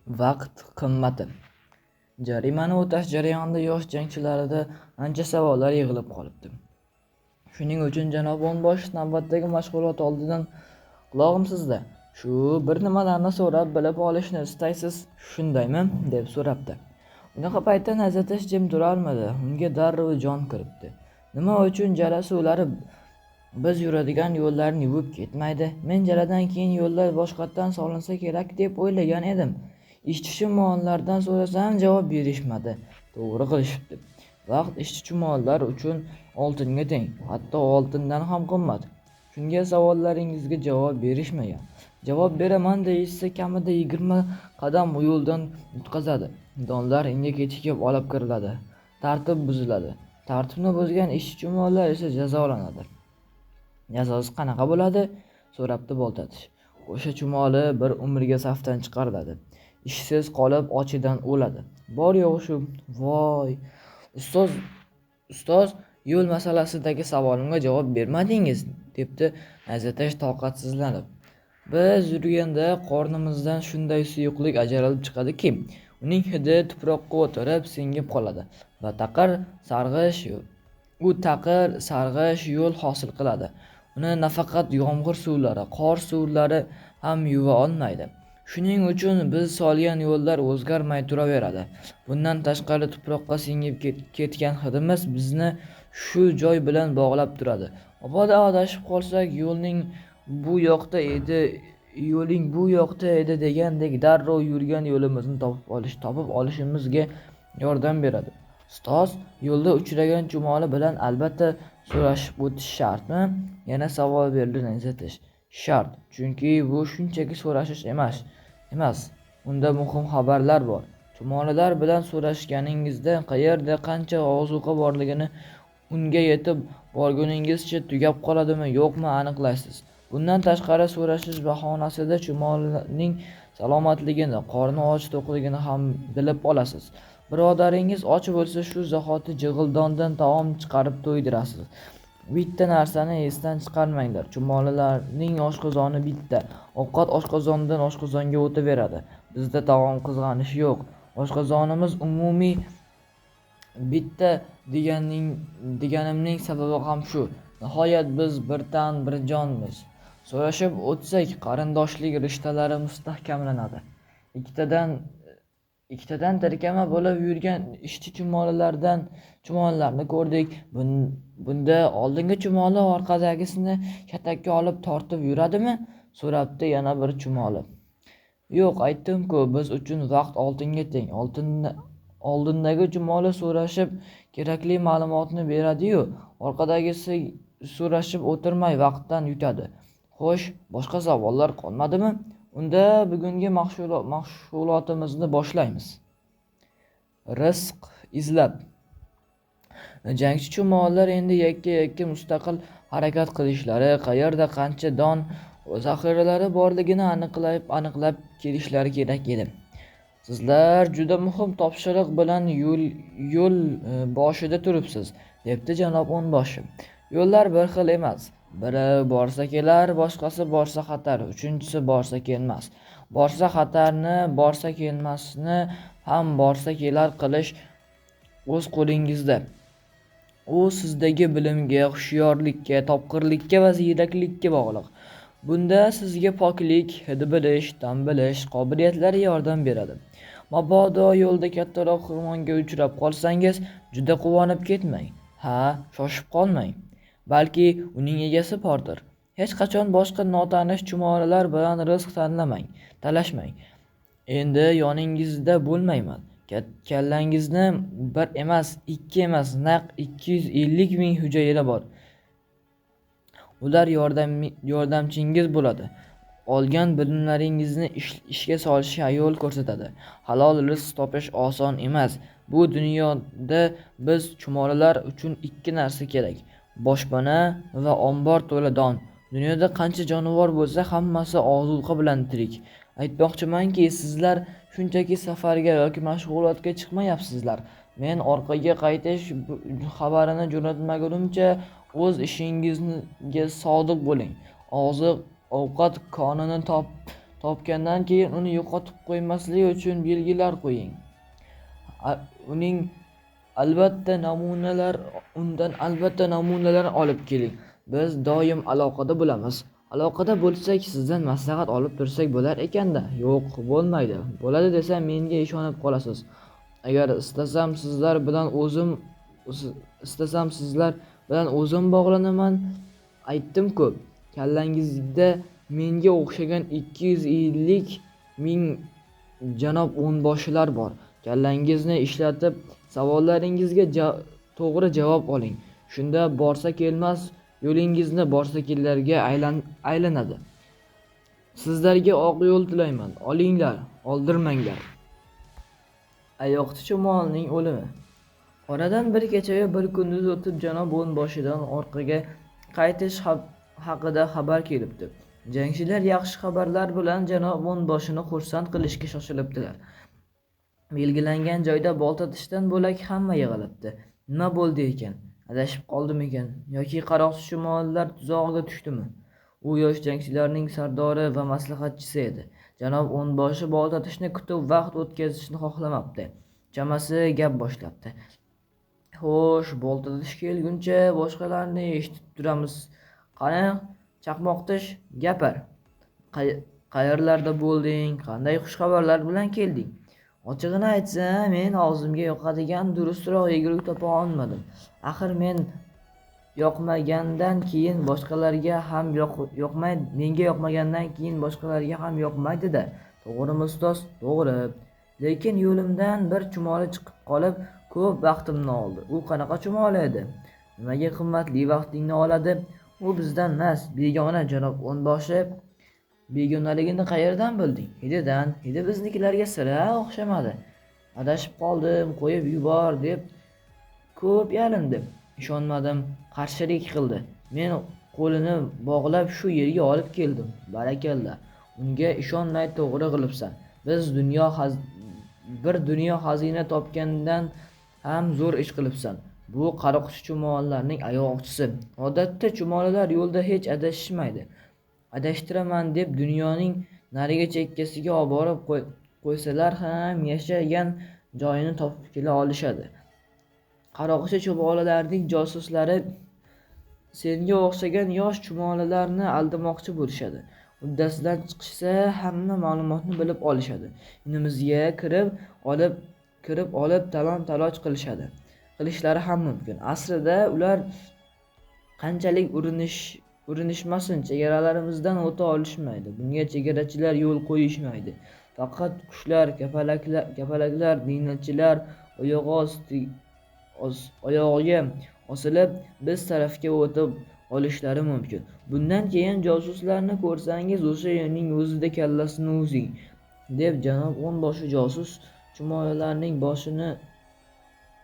Vaqt qimmati. Jarimani o'tash jarayonida yosh jangchilarda ancha savollar yig'ilib qolibdi. Shuning uchun janob o'nboshi navbatdagi mashg'ulot oldidan "Qulog'im sizda, shu bir nimalarni so'rab bilib olishni istaysiz, shundaymi?" deb so'rabdi. Unaqa paytda Nayzatish jim turarmidi, unga darrov jon kiribdi. Nima uchun jala suvlari biz yuradigan yo'llarni yuvib ketmaydi? Men jaladan keyin yo'llar boshqatdan solinsa kerak deb o'ylagan edim. Ishchi chumolilardan so'rasam javob berishmadi. To'g'ri qilishibdi. Vaqt ishchi chumolilar uchun oltinga teng, hatto oltindan ham qimmat. Shunga savollaringizga javob berishmagan. Javob beraman deyishsa kamida 20 qadam yo'ldan yutqazadi. Donlar inga kechikib olib kiriladi. Tartib buziladi. Tartibni buzgan ishchi chumolilar esa jazolanadi. Jazosi qanaqa bo'ladi? So'rabdi Boltatish. O'sha chumoli bir umrga safdan chiqariladi. Ishsiz qolib ochidan o'ladi. Bor yo'g'i shu. Voy, ustoz, yo'l masalasidagi savolimga javob bermadingiz, debdi Nayzatish toqatsizlanib. Biz yurganda qornimizdan shunday suyuqlik ajralib chiqadiki, uning hidi tuproqqa o'tirib singib qoladi va taqir sarg'ish yo'l hosil qiladi. Uni nafaqat yomg'ir suvlari, qor suvlari ham yuva olmaydi. Shuning uchun biz solgan yo'llar o'zgarmay turaveradi. Bundan tashqari tuproqqa singib ketgan hidimiz bizni shu joy bilan bog'lab turadi. Mabodo adashib qolsak, yo'lning bu yoqda edi, yo'ling bu yoqda edi degandek darrov yurgan yo'limizni topib olishimizga yordam beradi. Ustoz, yo'lda uchragan chumoli bilan albatta so'rashib o'tish shartmi? Yana savol berdi Nayzatish. Shart, chunki bu shunchaki so'rashish emas. Unda muhim xabarlar bor. Chumolilar bilan so'rashganingizda qayerda qancha ozuqa borligini unga yetib borguningizcha tugab qoladimi, yo'qmi aniqlaysiz. Bundan tashqari so'rashish bahonasida chumolining salomatligini, qorni och to'qligini ham bilib olasiz. Birodaringiz och bo'lsa, shu zahoti jig'ildondan taom chiqarib to'ydirasiz. Bitta narsani esdan chiqarmanglar. Chumolilarning oshqozoni bitta. Ovqat oshqozondan oshqozonga o'taveradi. Bizda taom qizg'anish yo'q. Oshqozonimiz umumiy bitta deganimning sababi ham shu. Nihoyat biz bir tan bir jonmiz. So'rashib o'tsak, qarindoshlik rishtalari mustahkamlanadi. Ikkitadan tirkama bo'lib yurgan ishchi chumolilarni ko'rdik. Bunda oldingi chumoli orqadagisini shatakka olib tortib yuradimi? So'rabdi yana bir chumoli. Yo'q, aytdim-ku, biz uchun vaqt oltinga teng. Oldindagi chumoli so'rashib kerakli ma'lumotni beradi-yu, orqadagisi so'rashib o'tirmay vaqtdan yutadi. Xo'sh, boshqa savollar qolmadimi? Unda bugungi mashg'ulotimizni boshlaymiz. Rizq izlab. Jangchi chumolilar endi yakka-yakka mustaqil harakat qilishlari, qayerda qancha don zaxiralari borligini aniqlab kelishlari kerak edi. Sizlar juda muhim topshiriq bilan yo'l boshida turibsiz, debdi janob o'nboshi. Yo'llar bir xil emas. Biri borsa kelar, boshqasi borsa xatar, uchinchisi borsa kelmas. Borsa xatarni, borsa kelmasni ham borsa kelar qilish o'z qo'lingizda. U sizdagi bilimga, hushyorlikka, topqirlikka va ziyraklikka bog'liq. Bunda sizga poklik, hid bilish, tam bilish qobiliyatlari yordam beradi. Mabodo yo'lda kattaroq xirmonga uchrab qolsangiz, juda quvonib ketmang. Ha, shoshib qolmang. Balki uning egasi bordir. Hech qachon boshqa notanish chumolilar bilan rizq talashmang. Endi yoningizda bo'lmayman. Kallangizni bir emas, ikki emas, naq 250 ming hujayra bor. Ular yordamchingiz bo'ladi. Olgan bilimlaringizni ishga solishga yo'l ko'rsatadi. Halol rizq topish oson emas. Bu dunyoda biz chumolilar uchun ikki narsa kerak: boshpana va ombor to'la don. Dunyoda qancha jonivor bo'lsa, hammasi ozuqa bilan tirik. Aytmoqchimanki, sizlar shunchaki safarga yoki mashg'ulotga chiqmayapsizlar. Men orqaga qaytish xabarini jo'natmagunimcha o'z ishingizga sodiq bo'ling. Oziq ovqat konini Topgandan keyin uni yo'qotib qo'ymaslik uchun belgilar qo'ying. Uning albatta namunalar, undan albatta namunalar olib keling. Biz doim aloqada bo'lamiz. Aloqada bo'lsak, sizdan maslahat olib tursak bo'lar ekan-da. Yo'q, bo'lmaydi. Bo'ladi desam, menga ishonib qolasiz. Agar istasam sizlar bilan o'zim bog'lanaman. Aytdim-ku, kallangizda menga o'xshagan 250 ming janob o'nboshilar bor. Kallangizni ishlatib, savollaringizga to'g'ri javob oling. Shunda borsa kelmas yo'lingizni borsakellarga aylanadi. Sizlarga oq yo'l tilayman. Olinglar, oldirmanglar. Ayoqchi chumolining o'limi. Oradan bir kechayu bir kunduz o'tib, janob o'nboshidan orqaga qaytish haqida xabar kelibdi. Jangchilar yaxshi xabarlar bilan janob o'nboshini xursand qilishga shoshilibdilar. Belgilangan joyda boltatishdan bo'lak hamma yig'ilibdi. Nima bo'ldi ekan? Adashib qoldimikan yoki qaroqchi chumolilar tuzog'iga tushdimi? U yosh jangchilarning sardori va maslahatchisi edi. Janob o'nboshi boltatishni kutib vaqt o'tkazishni xohlamabdi. Chamasi gap boshlabdi. Xo'sh, boltatish kelguncha boshqalarni eshitib turamiz. Qani, chaqmoqtish, gapir. Qayerlarda bo'lding? Qanday xushxabarlar bilan kelding? Ochig'ini aytsam, men og'zimga yoqadigan durustroq yegulik topa olmadim. Axir men yoqmagandan keyin boshqalarga ham yoqmaydi, menga yoqmagandan keyin boshqalarga ham yoqmaydi-da. To'g'rimi, ustoz? To'g'ri. Lekin yo'limdan bir chumoli chiqib qolib, ko'p vaqtimni oldi. U qanaqa chumoli edi? Nimaga qimmatli vaqtingni oladi? U bizdan emas, begona, janob o'nboshi. Begonaligini qayerdan bilding? Hididan. Hidi biznikilarga sira o'xshamadi. Adashib qoldim, qo'yib yubor deb ko'p yalindim. Ishonmadim, qarshilik qildi. Men qo'lini bog'lab shu yerga olib keldim. Barakalla. Unga ishonmay to'g'ri qilibsan. Biz bir dunyo xazina topgandan ham zo'r ish qilibsan. Bu qaroqchi chumolilarning ayoqchisi. Odatda chumolilar yo'lda hech adashishmaydi. Adashtiraman deb dunyoning narigi chekkasiga oborib qo'ysalar ham yashagan joyini topib kela olishadi. Qaroqchi chumolilarning josuslari senga o'xshagan yosh chumolilarni aldamoqchi bo'lishadi. Uddasidan chiqishsa hamma ma'lumotni bilib olishadi. Inimizga kirib olib talon-taroj qilishadi. Qilishlari ham mumkin. Aslida ular qanchalik urinishmasin chegaralarimizdan o'ta olishmaydi. Bunga chegarachilar yo'l qo'yishmaydi. Faqat qushlar, kapalaklar, ninachilar oyog'iga osilib biz tarafga o'tib olishlari mumkin. Bundan keyin josuslarni ko'rsangiz o'sha yerning o'zida kallasini uzing, deb janob o'nboshi josus chumolilarning boshini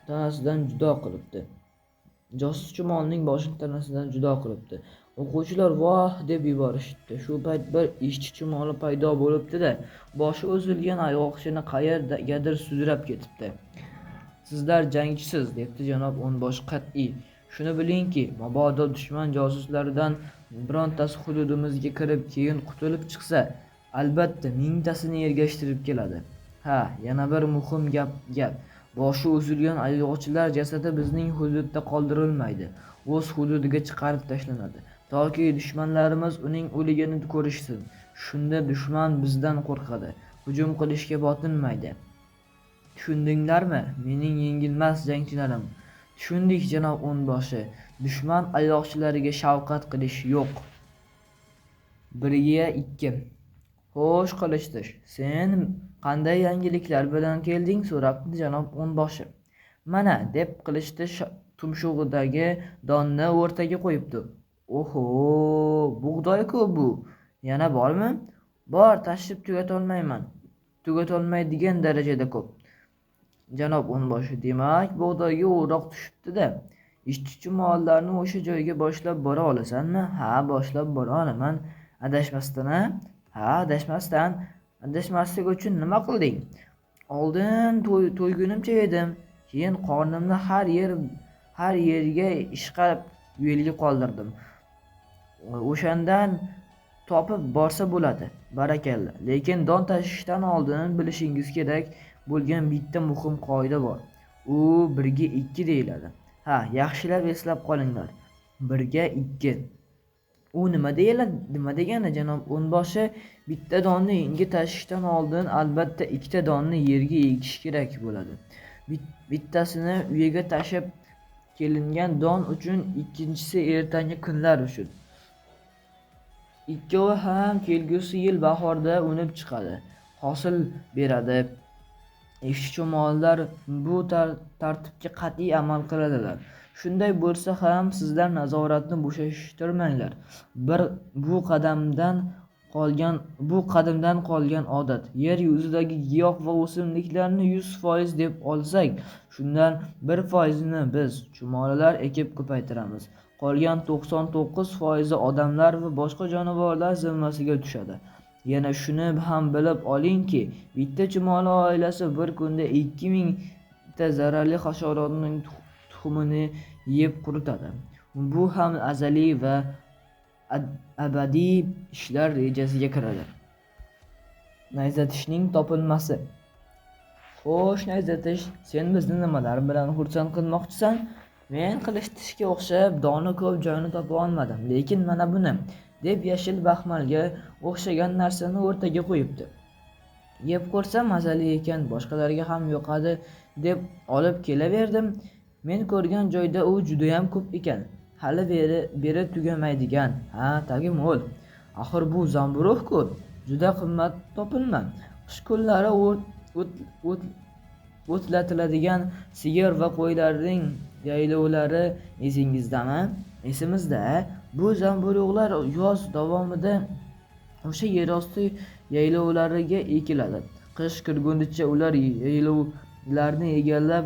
tanasidan judo qilibdi. Josus chumolining boshini tanasidan judo qilibdi. O'quvchilar voh deb yuborishibdi. Shu payt bir ishchi chumoli paydo bo'libdi-da, boshi uzilgan ayoqchini qayergadir sudrab ketibdi. Sizlar jangchisiz, debdi janob o'nboshi qat'iy. Shuni bilingki, mabodo dushman josuslaridan birontasi hududimizga kirib, keyin qutulib chiqsa, albatta mingtasini ergashtirib keladi. Ha, yana bir muhim gap. Boshi uzilgan ayoqchilar jasadi bizning hududda qoldirilmaydi. O'z hududiga chiqarib tashlanadi. Toki dushmanlarimiz uning o'ligini ko'rishsin. Shunda dushman bizdan qo'rqadi, hujum qilishga botinmaydi. Tushundinglarmi, mening yengilmas jangchilarim? Tushundik, janob o'nboshi. Dushman ayoqchilariga shafqat qilish yo'q. 1-2. Xo'sh, Qilichtish, sen qanday yangiliklar bilan kelding? So'rabdi janob o'nboshi. Mana, deb Qilichtish tumshug'idagi donni o'rtaga qo'yibdi. Oho, bug'doy-ku bu. Yana bormi? Bor, tashib tugatolmayman. Tugatolmaydigan darajada ko'p. Janob o'nboshi, demak, bug'doyga o'roq tushibdi-da. Ishchi chumolilarni o'sha joyga boshlab bora olasanmi? Ha, boshlab bora olaman. Adashmasdan-a? Ha, adashmasdan. Adashmaslik uchun nima qilding? Oldin to'ygunimcha yedim. Keyin qornimni har yerga ishqab belgi qoldirdim. O'shandan Topib borsa bo'ladi. Barakalla. Lekin don tashishdan oldin bilishingiz kerak bo'lgan bitta muhim qoida bor. U 1ga 2 deyiladi. Ha, yaxshilab eslab qolinglar. 1ga 2. U nima deyiladi? Nima degani, janob o'nboshi? Bitta donni inga tashishdan oldin albatta ikkita donni yerga ekish kerak bo'ladi. Bittasini uyiga tashib kelingan don uchun, ikkinchisi ertangi kunlar uchun. Ikkovi ham kelgusi yil bahorda unib chiqadi, hosil beradi. Eshik chumolilar bu tartibga qat'iy amal qiladilar. Shunday bo'lsa ham sizlar nazoratni bo'shashtirmanglar. Bu qadimdan qolgan odat. Yer yuzidagi giyoh va o'simliklarni 100% deb olsak, shundan 1%ni biz chumolilar ekib ko'paytiramiz. Qolgan 99%i odamlar va boshqa jonivorlar zimmasiga tushadi. Yana shuni ham bilib olingki, bitta chumoli oilasi bir kunda 2000 ta zararli hasharotning tuxumini yeb quritadi. Bu ham azaliy va abadiy ishlar rejasiga kiradi. Nayzatishning topilmasi. Xo'sh, Nayzatish, sen bizni nimalar bilan xursand qilmoqchisan? Men qilichtishga o'xshab doni ko'p joyini topa olmadim, lekin mana buni, deb yashil baxmalga o'xshagan narsani o'rtaga qo'yibdi. Yeb ko'rsam mazali ekan, boshqalarga ham yoqadi deb olib kelaverdim. Men ko'rgan joyda u judayam ko'p ekan. Hali beri tugamaydigan. Ha, tagi mo'l. Axir bu zamburug'-ku, juda qimmat topilma. Qish kunlari o'tlatiladigan sigir va qo'ylarning yaylovlari esingizdami? Esimizda. Bu zamburug'lar yoz davomida o'sha yerosti yaylovlariga ekiladi. Qish kirgunicha ular yaylovlarni egallab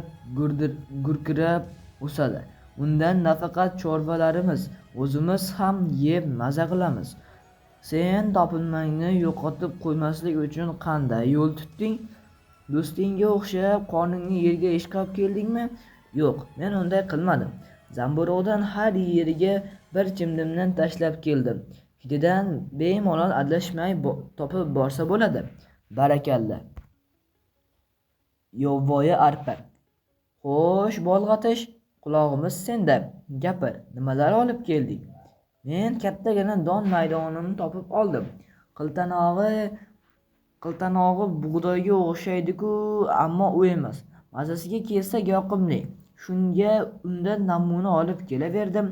gurkirab o'sadi. Undan nafaqat chorvalarimiz, o'zimiz ham yeb maza qilamiz. Sen topilmangni yo'qotib qo'ymaslik uchun qanday yo'l tutding? Do'stingga o'xshab qorningni yerga ishqab keldingmi? Yo'q, men unday qilmadim. Zamburug'dan har yeriga bir chimdimdan tashlab keldim. Hididan bemalol adashmay topib borsa bo'ladi. Barakalla. Yovvoyi arpa. Xo'sh, bolg'atish, qulog'imiz senda. Gapir, nimalar olib kelding? Men kattagina don maydonini topib oldim. Qiltanog'i bug'doyga o'xshaydi-ku, ammo u emas. Mazasiga kelsak yoqimli. Shunga undan namuna olib kelaverdim,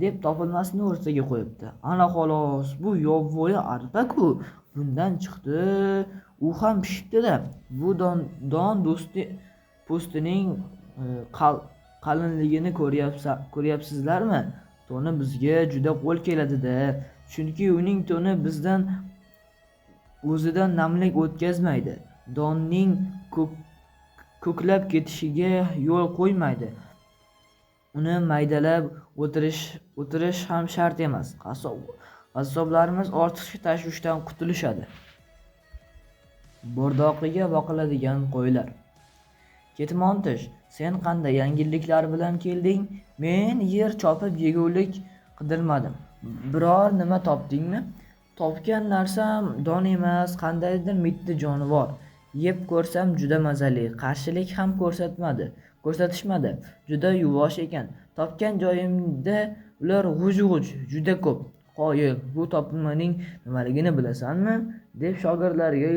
deb topilmasini o'rtaga qo'yibdi. Ana xolos, bu yovvoyi arpa-ku. Bundan chiqdi, u ham pishibdi-da. Bu don po'stining qalinligini ko'ryapsizlarmi? To'ni bizga juda qo'l keladi-da. Chunki uning to'ni bizdan o'zidan namlik o'tkazmaydi. Donning ko'klab ketishiga yo'l qo'ymaydi. Uni maydalab o'tirish ham shart emas. Qassoblarimiz ortiqcha tashvishdan qutulishadi. Bo'rdoqiga boqiladigan qo'ylar. Ketmontish, sen qanday yangiliklar bilan kelding? Men yer chopib yegulik qidirmadim. Biror nima topdingmi? Topgan narsam don emas, qandaydir mitti jonivor. Yeb ko'rsam juda mazali, qarshilik ham ko'rsatishmadi. Juda yuvosh ekan. Topgan joyimda ular g'uj-g'uj, juda ko'p. Qoyil, bu topilmaning nimaligini bilasanmi? Deb shogirdlariga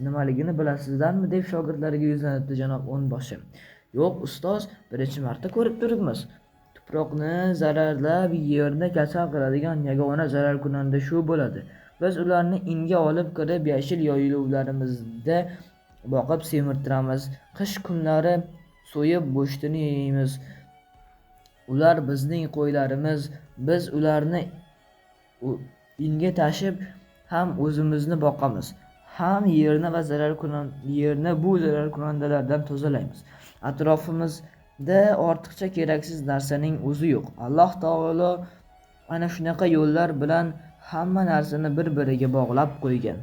nimaligini bilasizlarmi? Deb shogirdlariga yuzlanibdi janob o'nboshi. Yo'q, ustoz, birinchi marta ko'rib turibmiz. Tuproqni zararlab, yerni kasal qiladigan yagona zararkunanda shu bo'ladi. Biz ularni inga olib kirib, yashil yaylovlarimizda boqib semirtiramiz. Qish kunlari so'yib go'shtini yeymiz. Ular bizning qo'ylarimiz, biz ularni inga tashib ham o'zimizni boqamiz, ham yerni va yerni bu zararkunandalardan tozalaymiz. Atrofimizda ortiqcha keraksiz narsaning o'zi yo'q. Alloh taolo ana shunaqa yo'llar bilan hamma narsani bir-biriga bog'lab qo'ygan.